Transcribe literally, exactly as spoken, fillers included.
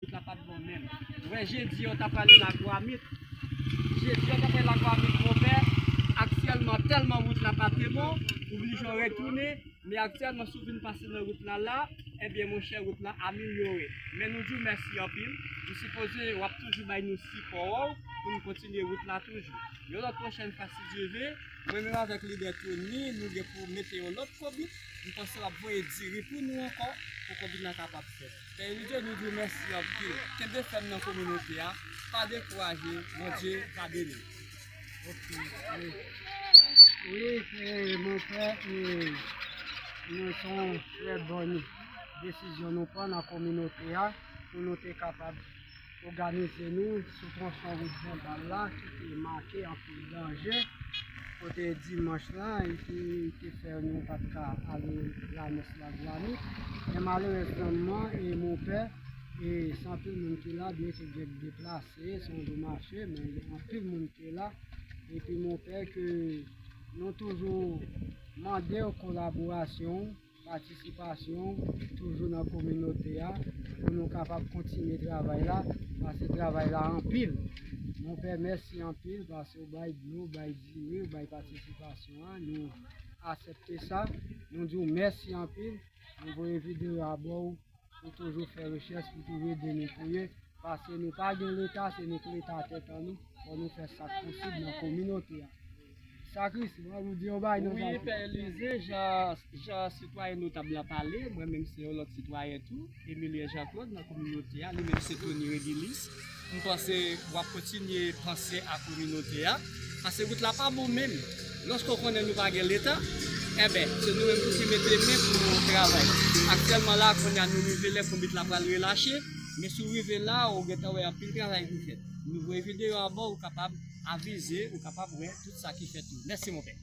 Wout la pa t bon menm. Ou wè, jedi yo ta prale Lagwamit. Jedi yo ta prale Lagwamit, monpè. Aktyèlman, tèlman wout la pa te bon, oblije w retounen. Men aktyèlman, si w vin pase nan wout la la, ebyen, monchè, wout la amelyore. Men nou di w mèsi anpil. Nou sipoze w ap toujou bay nou sipò w pou nou kontinye wout la toujou. Yon lòt pwochèn fwa, si Dye ve, mwen menm avèk lidè Tony, nou gen pou mete yon lòt konbit. M panse w ap voye diri pou nou ankò, pou konbit la kapab fèt. Pè Elidye, nou di w mèsi anpil. Kenbe fèm nan kominote a. Pa dekouraje. Bondye va beni w. Ok, wi. Wi, e, monpè, e, nou se yon trè bòn desizyon nou pran nan kominote a pou nou te kapab òganize nou sou twonson wout Zenbal la ki te make anpil danje. Kote dimanch la, e ki te fè nou pa t ka ale lamès Lagwamit. Men malerezman, e monpè, e se anpil moun ki la, byen ke gen k deplase, se yon jou mache, men anpil moun ki la. Epi monpè, ke nou toujou mande w kolaborasyon w, patisipasyon w toujou nan kominote a, pou nou kapab kontinye travay la, paske travay la anpil. Monpè, mèsi anpil, paske w bay dlo, w bay diri, w bay patisipasyon an, nou aksepte sa. Nou di w mèsi anpil, nou voye videyo a ba w, pou toujou fè rechèch, pou toujou ede nou priye. Paske nou pa gen Leta, se nou k Leta tèt an nou. Fò nou fè sa k posib nan kominote a. Sakris, mwen, nou di yon bagay nan Wi, sa. Pè Elize, jan, jan sitwayen notab la pale, mwen menm se yon lòt sitwayen tou, Emilien Jean Claude nan kominote a, li menm se Tony Redilis. M panse w ap kontinye panse a kominote a, paske wout la pa bon menm. Lòske w konnen nou pa gen Leta, enben, se nou menm pou ki mete men pou nou travay. Aktyèlman la, kounye a nou rive lè konbit la pral relache, men si w rive la, ou gentan wè anpil travay ki fèt. Nou voye videyo a ba w, ou kapab avize, ou kapab wè tout sa ki fèt tou. Mèsi, monpè.